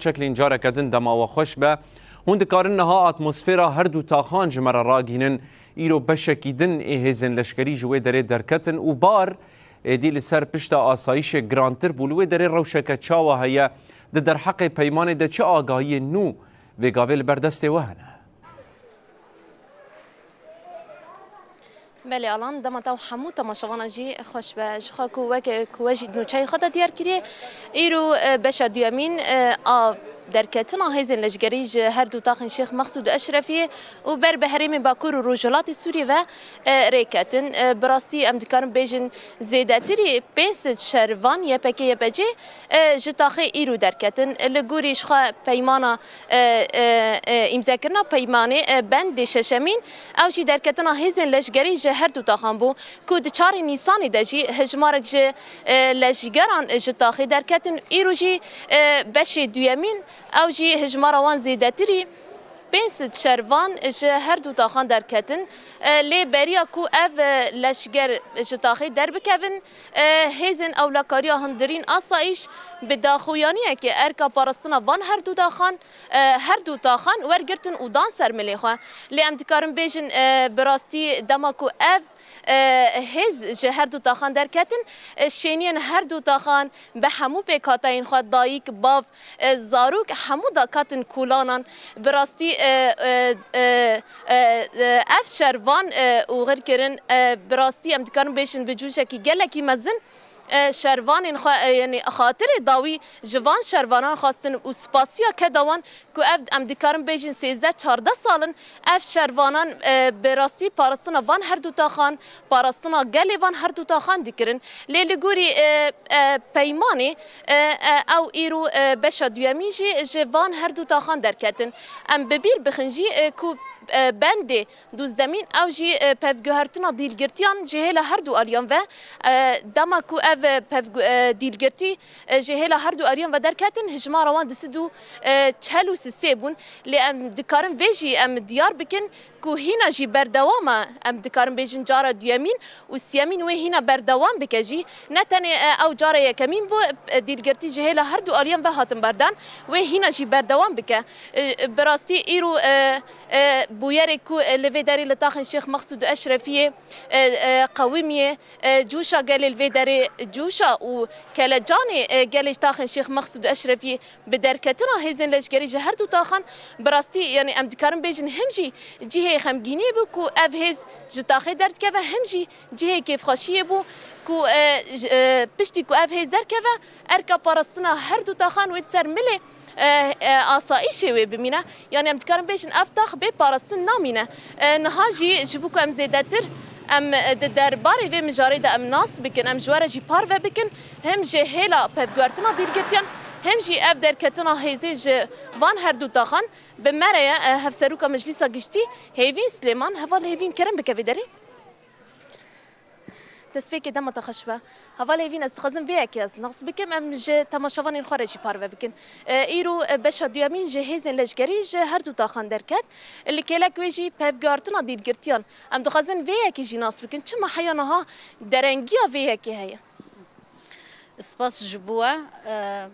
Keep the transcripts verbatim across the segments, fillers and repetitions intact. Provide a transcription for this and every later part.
Şeklên careke din dema we xweş be. Hûn dikarin niha atmosfera her du taxan ji me re ragihînin. Îro beşekî din ê hêzên leşkerî ji wê derê derketin û bar êdî li ser pişta asayîşê girantir bû. Li wê derê rewşeke çawa heye? Di derheqê peymanê de çi agahiyên nû vê gavê li ber destê we hene? Belê Alan, dema te û hemû temaşevana jî xweş be. Ji xwe ku weke ku we jî di nûçeyê xwe de diyar kiriye, îro, e, beşa duyemîn, e, a derketina hêzên leşgerî ji her du taxên Şêx Mexsûd û Eşrefiyê û ber bi herêmên Bakur û Rojhilatê Sûriyê ve, e, rê ketin. E, bi rastî em dikarin bêjin zêdetirî pênc sed şervan Y P G Y P G, e, ji taxê îro derketin. Li gorî ji xwe peymana, e, e, e, îmzekirina peymanê, e, bendê şeşemîn, ew jî derketina hêzên leşgerî ji her du taxan bû, ku di çarê Nîsanê de jî hejmarek ji, e, leşgeran ji taxê derketin. Îro jî, e, beşê duyemîn, ew jî hejmara wan zêdetirî pênc sed şervan ji her du taxan derketin. E, lê beriya ku ev, e, leşger ji taxê derbikevin, e, hêzên ewlekariya hundirîn asayîş bi daxuyaniyekê erka parastina van her du daxan, e, her du taxan wergirtin û dan ser milê xwe. Lê em dikarin bêjin, e, bi rastî dema ku ev, e, hêz ji her du taxan derketin, e, şêniyên her du taxan bi hemû pêkhateyên xwe, dayik, bav, e, zarok, hemû da ketin kolanan. Bi rastî, e, e, e, e, e, ev şervan, e, oxir kirin. E, bi rastî em dikarin bêjin bi cûşekî gelekî mezin, e, şervanên xwe, e, yanî xatirê dawî ji van şervanan xwestin û spasiya keda wan ku ev, em dikarin bêjin sêzdeh çardeh sal in, ev şervanan, e, bi rastî parastina van her du taxan, parastina gelê van her du taxan dikirin. Lê li gorî, e, e, peymanê, e, e, ew îro, e, beşa duyemîn jî ji van her du taxan derketin. Em bi bîr bixin jî, e, ku, e, bendê duzdemîn ew jî, e, pevguhertina dîlgirtiyan ji hêla her du aliyan ve, e, dema ku ev, e, pevgu-, e, dîlgirtî, e, ji hêla her du aliyan ve derketin, hijmara wan di sed û, e, çel û sisê bûn. Lê em dikarin vê jî em diyar bikin ku hîna jî berdewam e, em dikarin bêjin cara duyemîn û siyemîn wê hîna berdewam bike jî. Ne tenê, e, ew cara yekemîn bû, e, dîlgirtî ji hêla her du aliyan ve hatin berdan, wê hîna jî berdewam bike. E, e, bi rastî îro, e, e, bûyerê ku, e, li vê derê li taxên Şêx Mexsûd û Eşrefiyê, e, e, qewimiyê, e, cûşa gelê li vê derê, cûşa û kelecanê, e, gelê taxên Şêx Mexsûd û Eşrefiyê bi derketina hêzên leşkerî ji her du taxan, bi rastî, yanî em dikarin bêjin him jî cihê xemgîniyê bû ku ev hêz ji taxê derdikeve, him jî cihê kêfxweşiyê bû ku, e, j-, e, piştî ku ev hêz derkeve, erka parastina her du taxan wê li ser milê, e, e, asayîşê wê bimîne. Yanî em dikarin bêjin ev tax bê parastin namîne. E, niha jî ji bo ku em zêdetir em, e, di derbarê vê mijarê de em nas bikin, em ji we re jî parve bikin, him ji hêla pevguhertina dîlgirtiyan, him jî ev derketina hêzê ji van her du taxan bi me re ye, e, Hevseroka Meclîsa Giştî Hêvîn Silêman. Heval Hêvîn, kerem bike vê derê. Destpêkê dema te xweş be. Hevalê Hêvîn, ez dixwazim vê yekê ez nas bikim, em ji temaşevanên xwe re jî parve bikin. E, îro, e, beşa duyemîn ji hêzên leşkerî ji her du taxan derket. Li kêlek wê jî pevguhertina dîlgirtiyan. Em dixwazin vê yekê jî nas bikin. Çima heya niha derengiya vê yekê heye? Spas ji bo we. E,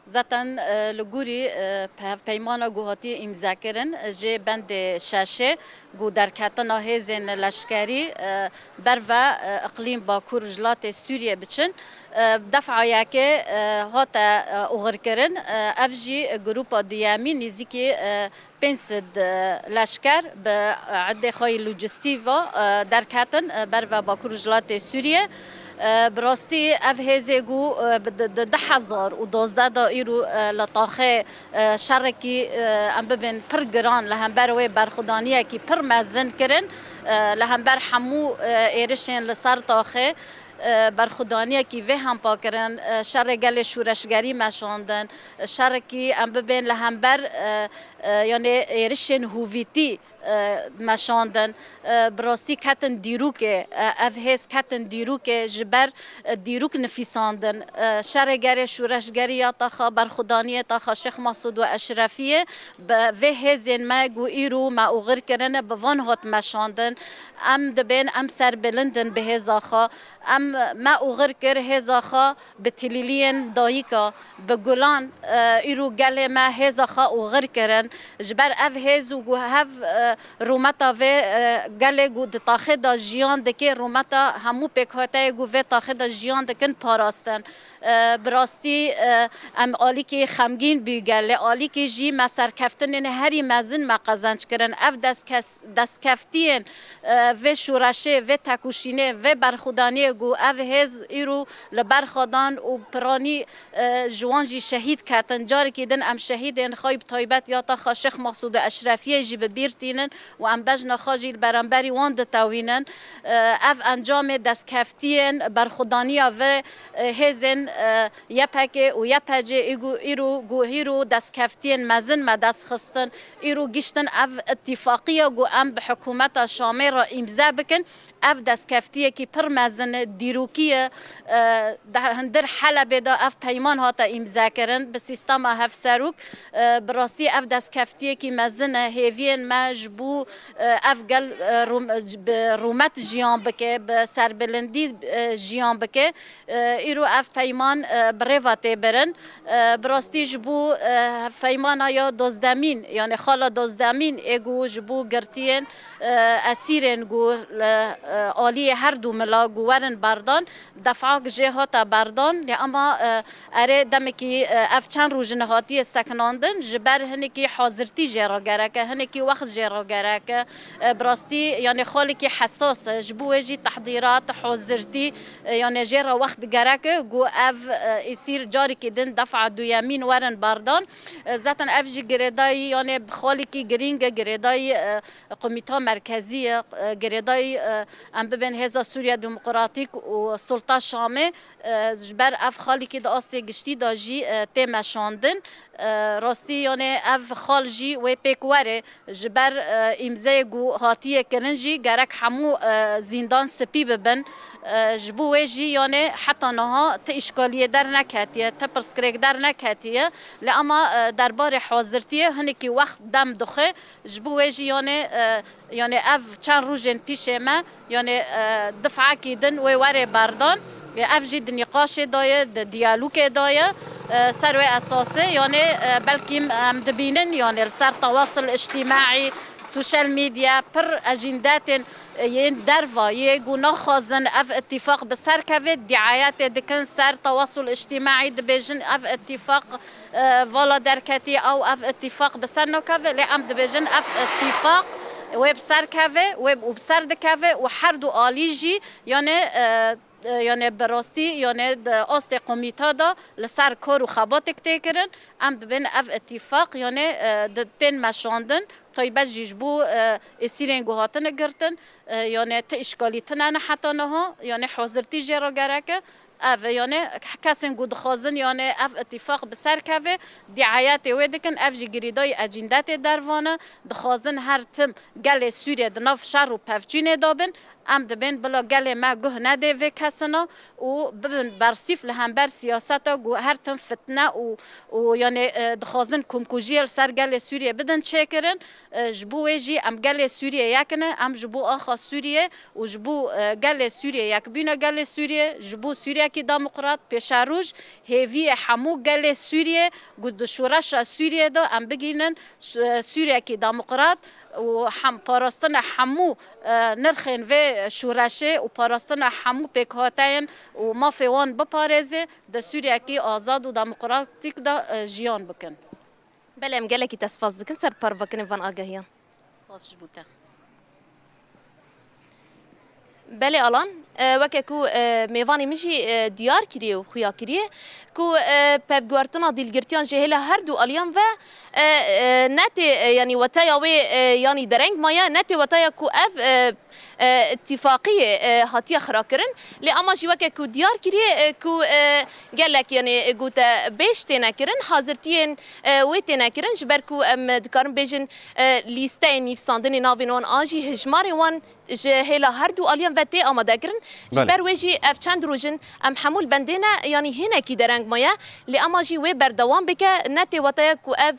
Zaten, e, li gorî, e, hevpeymana ku hatiye îmzekirin, e, jê bendê şeşê ku derketina hêzên leşkerî, e, berve, e, iqlîm Bakur Rojhilatê Sûriyê biçin, e, defa yekê, e, hate, e, oxirkirin. E, ev jî grupa duyemî nêzîkî, e, pênc sed, e, leşker bi, e, edê xwe yî lojistî ve, e, derketin, e, berve Bakur Rojhilatê Sûriyê. E, bi rastî ev hêzê ku, e, bi di, di du hezar û duwazdeh de îro, e, li taxê, e, şerekî, e, em bibên pir giran li hember wê berxwedaniyekî pir mezin kirin, e, li hember hemû, e, êrişên li ser taxê, e, berxwedaniyekî vê hempa kirin, e, şerê gelê şoreşgerî meşandin, e, şerekî em bibên li hember, e, e, yanê êrişên hovîtî, e, meşandin. E, bi rastî ketin dîrûkê, e, ev hêz ketin dîrûkê, ji ber, e, dîrûk nifîsandin. E, şeregerê, şûreşgeriya taxa, berxudaniyê taxa Şêx Masûd û Eşrefiyê bi vê hêzên me ku îro me oxir kirine, bi van hat meşandin. Em dibên em serbilind in bi hêza xwe. Em me oxir kir hêza xwe bi tilîliyên dayika, bi gulan, e, îro gelê me hêza xwe oxir kirin. Ji ber ev hêz û ku hev, e, rûmeta vê, e, gelê ku di taxê de jiyan dike, rûmeta hemû pêkhateyê ku vê taxê de jiyan dikin parastin. E, bi rastî, e, em alîkî xemgîn bû gelê, alîkî jî me serkeftinên herî mezin me qezenc kirin. Ev destkes-, destkeftiyên, e, vê şûreşê, vê tekoşînê, vê berxwedaniyê ku ev hêz îro li ber xwe dan û piranî, e, ji wan jî şehîd ketin. Carekî din em şehîdên xwe yî bi taybet ya taxa Şêx Mexsûd û Eşrefiyê jî bi bîr tînin û em bejna xwe jî li beramberî wan ditewînin. E, ev encamê destkeftiyên berxwedaniya vê, e, hêzên, e, Y P G û Y P G îgo-, îro ku hîro destkeftiyên mezin me dest xistin. Îro giştin ev îtîfaqiya ku em bi hikûmeta Şamê re îmze bikin, ev destkeftiyekî pir mezin e, dîrokî ye. E, di hundir Helebê de ev peyman hate îmzekirin bi sîstema hevserok. E, bi rastî ev destkeftiyekî mezin e. Hêviyên me ji bo, e, ev gel, e, rûm-, bi rûmet jiyan bike, bi serbilindî, e, jiyan bike. E, îro ev peyman, e, bi rêva tê birin. E, bi rastî ji bo, e, peymana ya dozdemîn, yanê xala dozdemîn ê ku ji bo girtiyên, e, esîrên ku li, e, aliyê her du mila ku werin berdan, defak jê hate berdan. Lê ema, e, erê demekî, e, ev çend roj in hatiye sekinandin, ji ber hinekî hazirtî jê re gerek e, hinekî wext jê re gerek e. E, bi rastî, yanê xalekî hesas e. Ji bo wê jî tehdîrat, hazirtî, e, yanê jê re wext gerek e ku ev, e, esîr carekî din defa duyemîn werin berdan. E, zaten ev jî girêdayî, yanê bi xalekî girîng e, girêdayî, e, Komîta Merkezî ye, e, girêdayî, e, em bibên Hêza Sûriya Demokratîk û Sulta Şamê, e, ji ber ev xalekî di astê giştî de jî, e, tê meşandin. E, rastî, yanê ev xal jî wê pêk were. Ji ber, e, îmzeyê ku hatiye kirin jî gerek hemû, e, zîndan spî bibin. E, ji bo wê jî, yanê heta niha ti îşkaliyê derneketiye, ti pirsgirêk derneketiye. Lê ema, e, derbarê hazirtiyê hinekî wext dem dixwe. Ji bo wê jî, yanê, e, yanê ev çend rojên pîşê me, yanê, e, difekî din wê were berdan. Ê, ev jî di nîqaşê de ye, di diyalogê de ye. E, ser wê esasê, yanê, e, belkî em dibînin, yanê li ser tewasil îctîmaî, sosyal medya, pir ejîndetên, e, yên derva, yê ku naxwazin ev îtîfaq bi ser keve, diayetê dikin ser tewasil îctîmaî, dibêjin ev îtîfaq, e, vala derketî, ew ev îtîfaq bi ser nakeve, lê em dibêjin ev îtîfaq wê bi ser keve, wê û bi ser dikeve û her du alî jî, yanê, e, e, yanê bi rastî, yanê di astê komîta de li ser kar û xebatek tê kirin. Em dibên ev îtîfaq, yanê, e, di tên meşandin, taybet jî ji bo, e, esîrên ku hatine girtin, e, yanê ti îşkalî tine ne heta niha, yanê hazirtî jê re gerek e. Ev e, yanê kesên ku dixwazin, yanê ev îtîfaq bi ser keve, diayetê wê dikin, ev jî girêdayî ecîndetê dervan e, dixwazin her tim gelê Sûriyê di nav şer û pevçûnê de bin. Em dibên bila gelê me guh nedê vê kesina û bibin bersîf li hember siyaseta ku her tim fitne û, û yanê, e, dixwazin komkujiyê li ser gelê Sûriyê bidin çêkirin. E, ji bo wê jî em gelê Sûriyê yek ne, em ji bo axa Sûriyê û ji bo, e, gelê Sûriyê, yekbûna gelê Sûriyê, ji bo Sûriyekî demokrat, pêşeroj, hêviyê hemû gelê Sûriyê ku di şoreşa Sûriyê de em bigihînin Sû-, Sûriyekî demokrat û hem parastina hemû, e, nirxên vê şoreşê û parastina hemû pêkhateyên û mafê wan biparêze, di Sûriyekî azad û demokratîk de, e, jiyan bikin. Belê, em gelekî te spas dikin ser parvekirin van agahiyan. Spas ji bo te. Belê Alan, e, weke ku, e, mêvanê min jî, e, diyar kiriye û xuya kiriye ku, e, pevguhertina dîlgirtiyan ji hêla her du aliyan ve, e, e, ne tê, e, yanî weteya wê, e, yanî dereng maye, ne tê weteya ku ev, e, e, îtîfaqiyê, e, hatiye xirakirin. Lê ama jî weke ku diyar kiriye, e, ku, e, gelek, yanî, e, gotebêj têne kirin, hazirtiyên, e, wê têne kirin, ji ber ku em dikarin bêjin, e, lîsteyên nivîsandinê navên wan an jî hijmarê wan ji hêla her du aliyan ve tê amade kirin. Ji Belê. ber wê jî ev çend roj in em hemû li bendê ne, yanî hinekî dereng maye, lê ama jî wê berdewam bike, ne tê wetaya ku ev,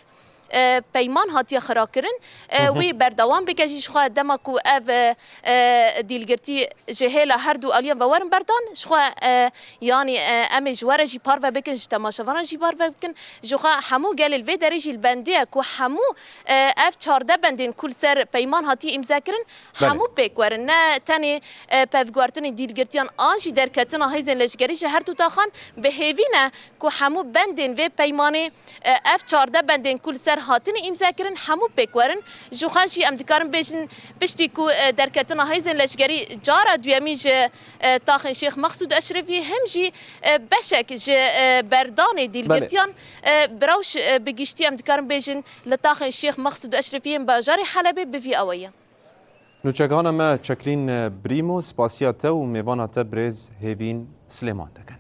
e, peyman hatiye xira kirin, e, Hı hı. wê berdewam bike jî, ji xwe dema ku ev, e, e, dîlgirtî ji hêla her du aliyan ve werin berdan, ji xwe, e, yanî, e, em ê ji we re jî parve bikin, ji temaşevanan jî parve bikin, ji xwe hemû gelê li vê derê jî li bendê ye ku hemû, e, ev çardeh bendên ku li ser peyman hatiye îmze kirin, Belê. hemû pêk werin. Ne tenê, e, pevguhertinê dîlgirtiyan an jî derketina hêzên leşkerî ji her du taxan bi hêvî ne ku hemû bendên vê peymanê, e, ev çardeh bendên ku li ser hatine îmze kirin, hemû pêk werin. Ji xwe jî em dikarin bêjin, piştî ku, e, derketina hêzên leşkerî cara duyemî ji, e, taxên Şêx Mexsûd Eşrefî, him jî, e, beşek ji, e, berdanê dîlgirtiyan, e, bi rewş, e, bi giştî em dikarin bêjin, li taxên Şêx Mexsûd Eşrefî yên bajarê Helebê bi vî awayî ye. Nûçegihana me Çeklîn Brîmo, spasiya te û mêvana te birêz Hêvîn Silêman dikin.